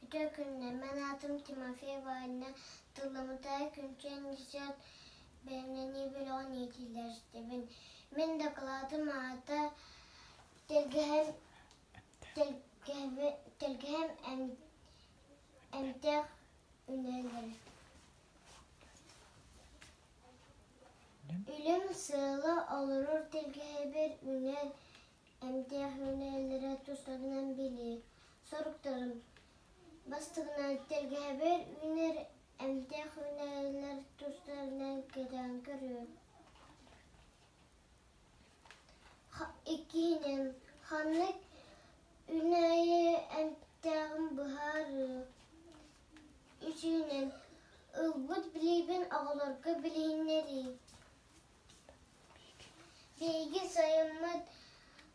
Үтүө күнүнэн, мин аатым Тимофеева Анна, тылламмытая Күнчээн десерт бэлэмнэнии бөлөҕүн иитиллээччитэбин. Мин дакылаатым аата тэлгэһэм тэлгэһэм эмтээх үнэллэрэ. Үлэм сыала олорор тэлгэһэбэр үнэр эмтээх үүнэллэрэ тустарынан билии. Соруктарым: бастакынан, тэлгэһэбэр үүнэр эмтээх үүнэллэр тустарынан кэтээн көрүү. Иккиһинэн, ханнык үүнээйи эмтээҕин быһаарыы. Үсүһүнэн, ылбыт билиибин оҕолорго билиһиннэрии. Биһиги сайыммыт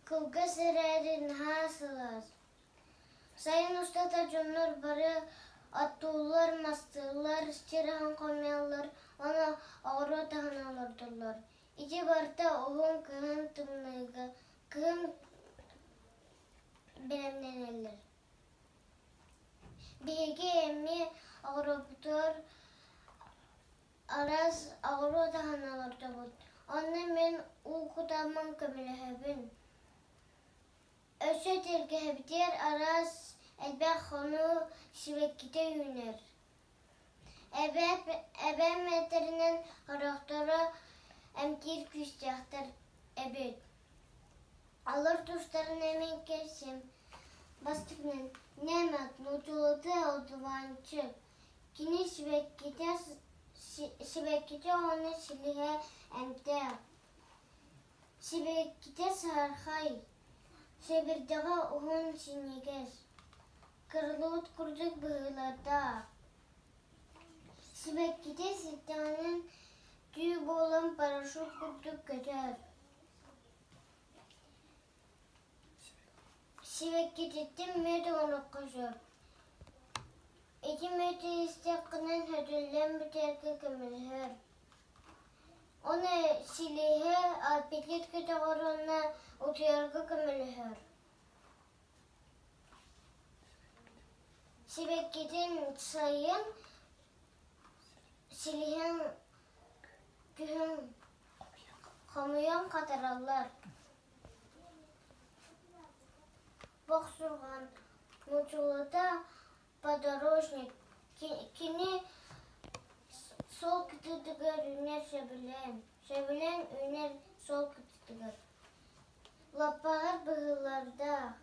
кылгас эрээри наһаа сылаас. Сайын устата дьоннор бары оттууллар, мастыыллар, сир аһын хомуйаллар уонна оҕуруот аһын олордоллор. Ити барыта уһун кыһын тымныыга кыһын бэлэмнэнэллэр. Биһиги эмиэ оҕуруоппутугар Араас оҕуруот аһын олордобут, онно мин уу кутаммын көмөлөһөбүн. Өссө тэлгэһэбитигэр араас элбэх хонуу сибэккитэ үүнэр. Эбээм этэринэн орохторо эмтиир күүстээхтэр эбит. Олор тустарын эмин кэпсиэм. Бастакынан, Нэмэт, нууччалыыта одуванчик. Кини сибэккитэ сибэккитэ уонна силиһэ эмтээх. Сибэккитэ саһархай, сэбирдэҕэ уһун синньигэс, кырылыбыт курдук быһыылардаах. Сибэккитэ ситтэҕинэн түү буолан парашют курдук көтөр. Сибэккититтэн мүөт оҥоруохха сөп. Ити мүөтү истэххинэ сөтөллөн бүтэргэ көмөлөһөр. Ону силиһэ аппетит көтөҕөр уонна утуйарга көмөлөһөр. Сибэккитин сайын, силиһин күһүн хомуйан хатараллар. Бохсурҕан нууччалыыта подорожник кини суол кытыытыгар үүнэр сөбүлээн, сөбүлээн үүнэр суол кытыытыгар. Лаппаҕар быһыылардаах,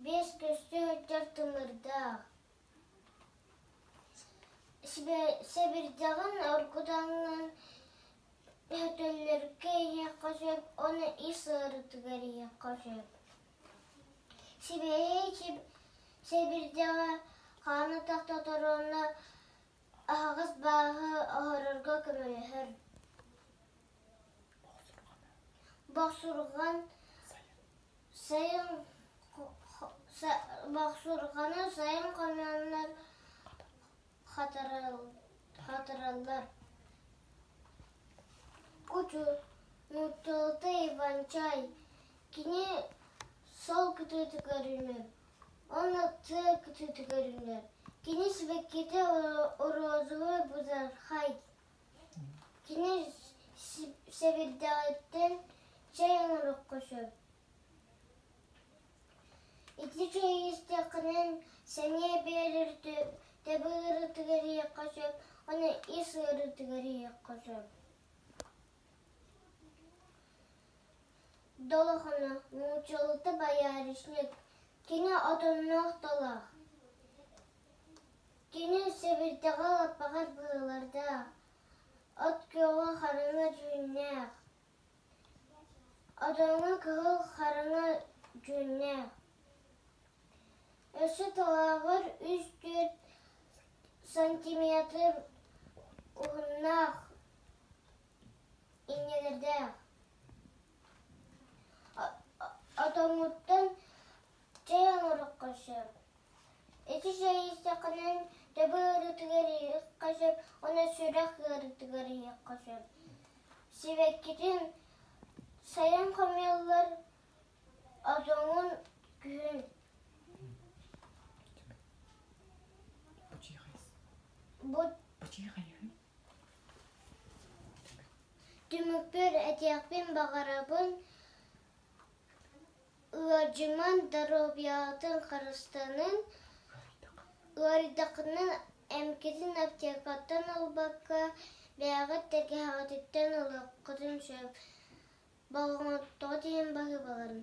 биэс көстө сылдьар тымырдаах. Сэбирдэҕин оргутаҥҥын Өтөллөргө иһиэххэ сөп уонна ис ыарыытыгар иһиэххэ сөп. Сибиэһэй сэбирдэҕэ хааны тохтотор уонна аһаҕас бааһы оһорорго көмөлөһөр. Бохсурҕан сайын бохсурҕаны сайын хомуйаннар хатараллар. Кучу, нууччалыыта Иван-чай, кини сол кытыытыгар үүнэр, уонна тыа кытыытыгар үүнэр. Кини сибэккитэ розовай бытархай. Кини сэбирдэҕиттэн чэй оҥоруохха сөп. Ити чэйи истэххинэ сэниэ биэрэр төбө ыарыытыгар иһиэххэ сөп уонна ис ыарыытыгар иһиэххэ сөп. Долохоно нууччалыыта боярышник, кини отонноох талах. Кини сэбирдэҕэ лаппаҕар быһыылардаах, от күөҕэ хараҥа дьүһүннээх. Отоҥҥо кыһыл хараҥа дьүһүннээх, өссө талааҕар 3-4 сантиметр уһуннаах инньэлэрдээх. Отоҥҥуттан чэй оҥоруохха сөп. Ити чэйи истэххинэ төбө ыарыытыгар иһиэххэ сөп уонна сүрэх ыарыытыгар иһиэххэ сөп. Сибэккитин сайын Бу Түмүкпэр этиэхпин баҕарабын, ыалдьымаҥ, доруобуйаҕытын харыстаныҥ, ыарыйдаххытына эмкитин аптекаттан ылбакка, бэйэҕит тэлгэһэҕититтэн ылыаххытын сөп. Болҕомтоҕут иһин баһыыбаларын.